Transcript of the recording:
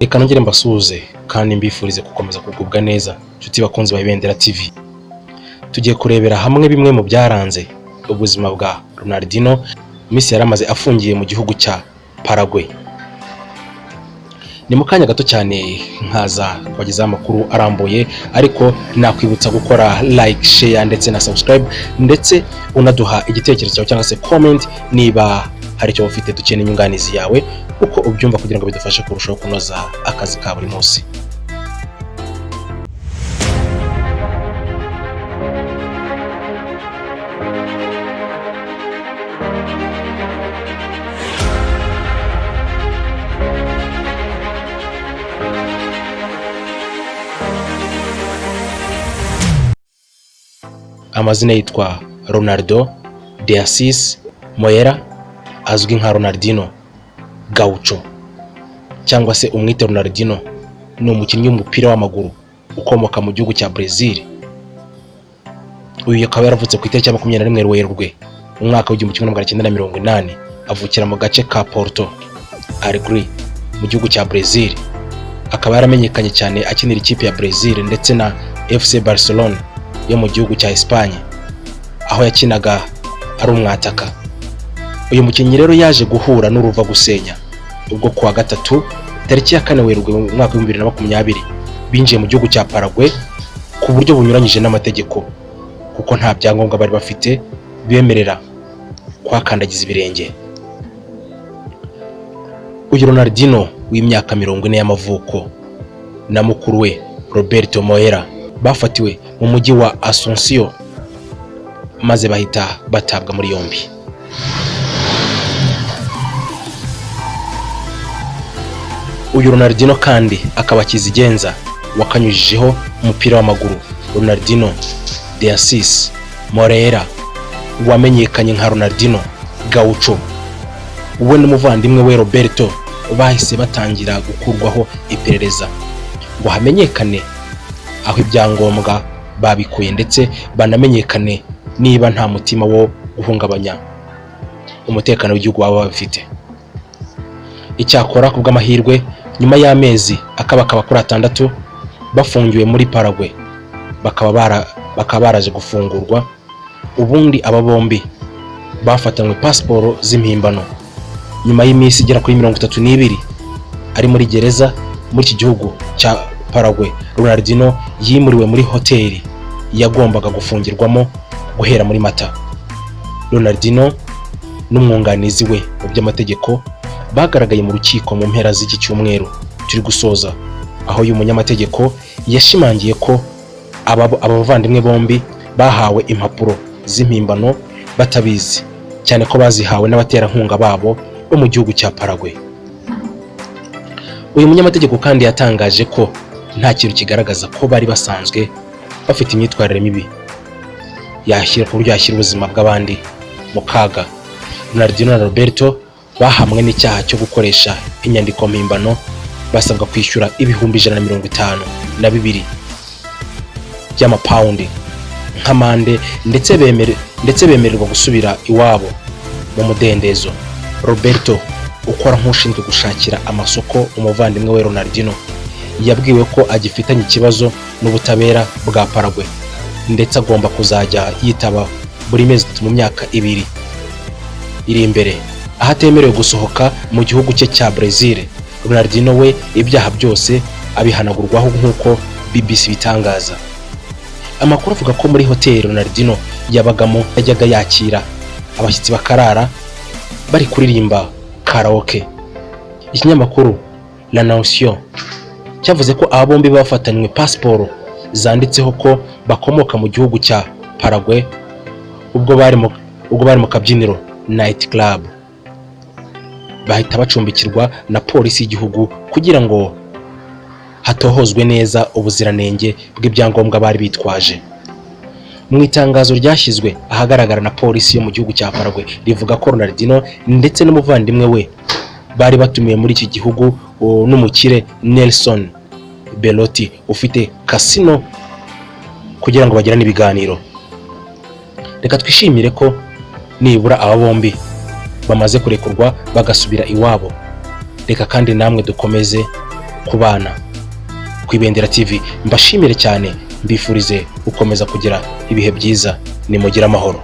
Reka nongere mbasuhuze kandi mbifurize gukomeza kugubwa neza, inshuti bakunzi ba Ibendera TV. Tugiye kurebera hamwe bimwe mu byaranze ubuzima bwa Ronaldinho iminsi yari amaze afungiye mu gihugu cya Paraguay. Ni mu kanya gato cyane nkaza kubagezaho amakuru arambuye, ariko nakwibutsa gukora like, share ndetse na subscribe, ndetse unaduha igitekerezo cyawe cyangwa se comment niba hari icyo ufite. Dukeneye inyunganizi yawe uko ubyumva kugira ngo bidufashe kurushaho kunoza akazi ka buri munsi. Amazina yitwa Ronaldo de Assis Moreira, azwi nka Ronaldinho Gaucho cyangwa se umwite Ronaldinho, ni umukinnyi w'umupira w'amaguru ukomoka mu gihugu cya Brazil. Uyu akaba yaravutse ku itariki ya 21 Werurwe mu mwaka w'1980, avukira mu gace ka Porto Alegre mu gihugu cya Brazil. Akaba yaramenyekanye cyane akinira ikipe ya Brazil ndetse na FC Barcelona yo mu gihugu cya Espagne, aho yakinaga ari umwataka. Uyu mukinnyi rero yaje guhura n'uruva gusenya ubwo kuwa gatatu tariki ya 4 Werurwe mu mwaka w'2020 binjiye mu gihugu cya Paraguay ku buryo bunyuranyije n'amategeko, kuko nta byangombwa bari bafite bibemerera kuhakandagiza ibirenge. Uyu Ronaldinho w'imyaka 40 y'amavuko na mukuru we Roberto Moreira bafatiwe mu mujyi wa Asunción maze bahita batabwa muri yombi. Uyu Ronaldinho kandi akaba kizigenza wakanyujijeho umupira w'amaguru. Ronaldinho de Assis Moreira wamenyekanye nka Ronaldinho Gaucho, we n'umuvandimwe we Roberto bahise batangira gukurwaho iperereza ngo hamenyekane aho ibyangombwa babikuye, ndetse banamenyekane niba nta mutima wo guhungabanya umutekano w'igihugu baba bafite. Icyakora ku bw'amahirwe, nyuma y'amezi akabakaba kuri 6 bafungiwe muri Paraguay, bakaba baraje gufungurwa. Ubundi aba bombi bafatanywe pasiporo z'impimbano nyuma y'iminsi igera kuri 32 ari muri gereza muri iki gihugu cya Paraguay. Ronaldinho yimuriwe muri hoteli yagombaga gufungirwamo guhera muri Mata. Ronaldinho n'umwunganizi we mu by'amategeko bagaragaye mu rukiko mu mpera z'iki cyumweru turi gusoza, aho uyu munyamategeko yashimangiye ko aba bavandimwe bombi bahawe impapuro z'impimbano batabizi, cyane ko bazihawe n'abaterankunga babo bo mu gihugu cya Paraguay. Uyu munyamategeko kandi yatangaje ko nta kintu kigaragaza ko bari basanzwe bafite imyitwarire mibi yashyira ku buryo yashyira ubuzima bw'abandi mu kaga. Ronaldinho na Roberto bahamwe n'icyaha cyo gukoresha inyandiko mpimbano, basabwa kwishyura 152,000 by'amapawundi nk'amande, ndetse bemererwa gusubira iwabo mu mudendezo. Roberto ukora nk'ushinzwe gushakira amasoko umuvandimwe we Ronaldinho yabwiwe ko agifitanye ikibazo n'ubutabera bwa Paraguay, ndetse agomba kuzajya yitaba buri mezi 3 mu myaka 2 iri imbere, aho atemerewe gusohoka mu gihugu cye cya Brazil. Ronaldinho we ibyaha byose abihanagurwaho nk'uko BBC bitangaza. Amakuru avuga ko muri hoteli Ronaldinho yabagamo yajyaga yakira abashyitsi bakarara bari kuririmba karaoke. Ikinyamakuru La Nación cyavuze ko aba bombi bafatanywe pasiporo zanditseho ko bakomoka mu gihugu cya Paraguay ubwo bari mu kabyiniro night club, bahita bacumbikirwa na polisi y'igihugu kugira ngo hatohozwe neza ubuziranenge bw'ibyangombwa bari bitwaje. Mu itangazo ryashyizwe ahagaragara na polisi yo mu gihugu cya Paraguay rivuga ko Ronaldinho ndetse n'umuvandimwe we bari batumiwe muri iki gihugu n'umukire Nelson Belotti ufite kasino kugira ngo bagirane ibiganiro. Reka twishimire ko nibura aba bombi bamaze kurekurwa bagasubira iwabo. Reka kandi namwe dukomeze Kubana ku Ibendera TV, mbashimire cyane, mbifurize gukomeza kugira ibihe byiza. Nimugire amahoro.